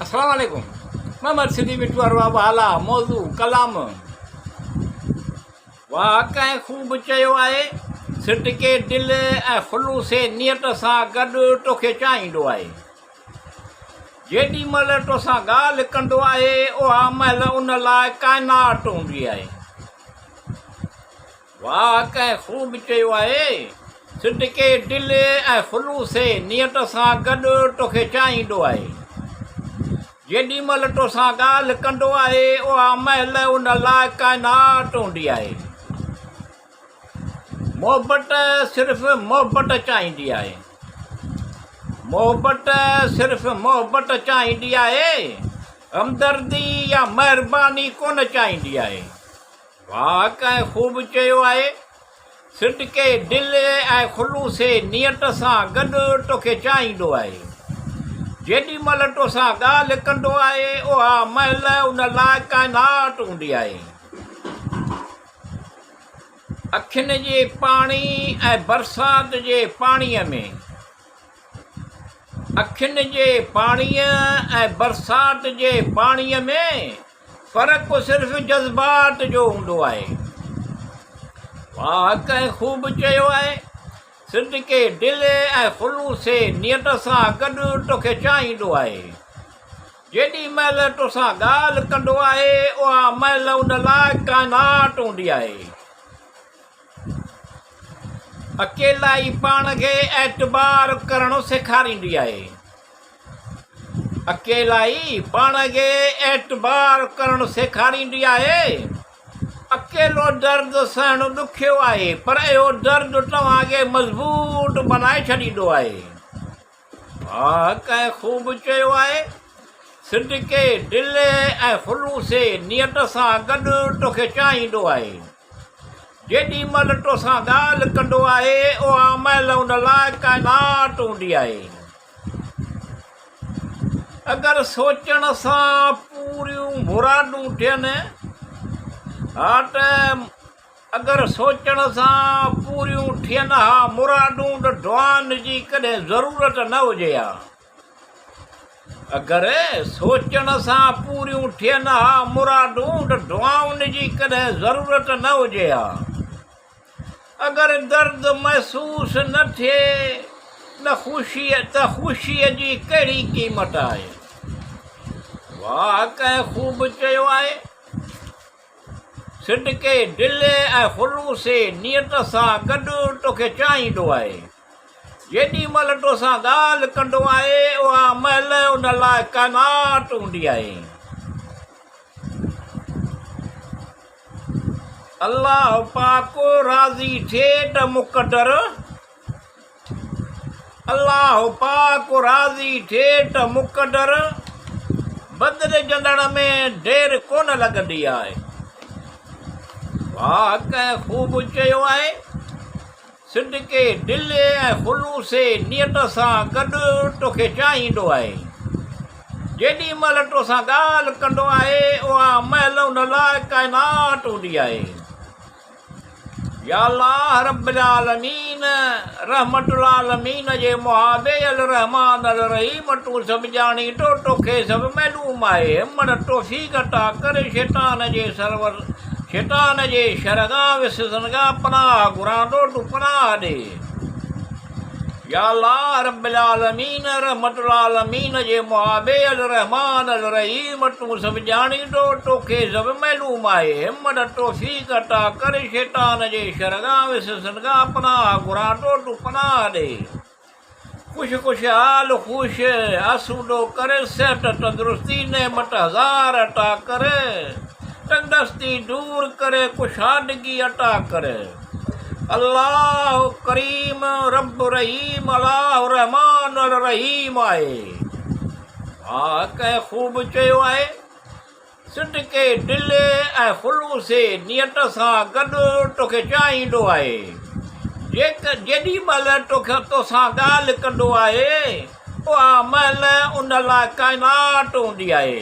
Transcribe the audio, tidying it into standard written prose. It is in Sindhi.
السلام عليڪم محمد سنڌي مٺو وارو ابو هالا موضوع ڪلام واهه ڪنهن خوب چيو آهي صدقي دل ۽ خلوص نيت سان گڏ توکي چاهيندو آهي جيڏي مهل توسان ڳالهه ڪندو آهي اها مهل ان لاء ڪائنات هوندي آهي واهه ڪنهن خوب چيو آهي، صدقي دل ۽ خلوص نيت سان گڏ توکي چاهيندو آهي. جيڏي مهل توسان ڳالهه ڪندو آهي، اها مهل ان لاء ڪائنات هوندي آهي. محبت صرف محبت چاهيندي آهي. محبت صرف محبت چاهيندي آهي، همدردي يا مهرباني ڪونه چاهيندي آهي. واهه ڪنهن خوب چيو آهي، صدقي دل ۽ خلوص نيت سان گڏ توکي چاهيندو آهي. جيڏي مهل توسان ڳالهه ڪندو آهي، اها مهل ان لاء ڪائنات هوندي آهي. اکين جي پاڻي ۽ برسات جي پاڻيء ۾. اکين جي پاڻيء ۽ برسات جي پاڻيء ۾. فرق صرف جذبات جو هوندو آهي. واهه ڪنهن خوب چيو آهي، صدقي دل ۽ خلوص نيت سان گڏ توکي چاهيندو آهي. جيڏي مهل توسان ڳالهه ڪندو آهي، اها مهل ان لاء ڪائنات هوندي آهي. اڪيلائي پاڻ کي اعتبار ڪرڻ سيکاريندي آهي. اڪيلائي پاڻ کي اعتبار ڪرڻ سيکاريندي آهي. اڪيلو درد سهڻ ڏکيو آهي، پر اهو درد توهان کي مضبوط بنائي ڇڏيندو آهي. واهه ڪنهن خوب چيو آهي، صدقي دل ۽ خلوص نيت سان گڏ توکي چاهيندو آهي. جيڏي مهل توسان ڳالهه ڪندو آهي، اها مهل ان لاء ڪائنات هوندي آهي. اگر سوچڻ سان پوريون مرادون ٿين ها ته اگر سوچڻ سان پوريون ٿين ها مرادون ته دعائن جي ڪڏهن ضرورت نه هجي ها. اگر سوچڻ سان پوريون ٿين ها مرادون ته دعائن جي ڪڏهن ضرورت نه هجي ها. اگر درد محسوس نه ٿئي نه خوشيء ته خوشيء جي ڪهڙي قيمت آهي. واهه ڪنهن خوب چيو آهي. صدقي دل ۽ خلوص نيت سان گڏ توکي چاهيندو آهي. جيڏي مهل توسان ڳالهه ڪندو آهي، اها مهل ان لاء ڪائنات هوندي آهي. الله پاڪ راضي ٿئي ته مقدر الله پاڪ راضي ٿئي ته مقدر بدلجندڙ ۾ دير ڪونه لڳندي آهي. واهه ڪنهن خوب چيو آهي. صدقي دل ۽ خلوص نيت سان گڏ توکي چاهيندو آهي. جيڏي مهل توسان ڳالهه ڪندو آهي، اها مهل ان لاء ڪائنات هوندي آهي. يا الله رب العالمين رحمت العالمين جي محابي الرحمٰن الرحيم تون سڀ ڄاڻين ٿو توکي سڀ معلوم آهي همڻ توفيق عطا ڪر شيطان جي سرور شيطان جي شر کان وسوسن کان پناهه گهران ٿو تون پناهه ڏي. يا الله رب العالمين رحمت العالمين جي محابي الرحمٰن الرحيم تون سڀ ڄاڻين ٿو توکي سڀ معلوم آهي همت توفيق عطا ڪر شيطان جي شر کان وسوسن کان پناهه گهران ٿو تون پناهه ڏي. خوش خوشحال خوش آسودو ڪر صحت تندرستي نعمت هزار عطا ڪر تنگدستي دور ڪر ڪشادگي عطا ڪر الله ڪريم رب رحيم الله الرحمٰن الرحيم آهي. ها ڪنهن خوب چيو آهي. صدقي دل ۽ خلوص نيت سان گڏ توکي چاهيندو آهي. جيڏي مهل توسان ڳالهه ڪندو آهي، اها مهل ان لاء ڪائنات هوندي آهي.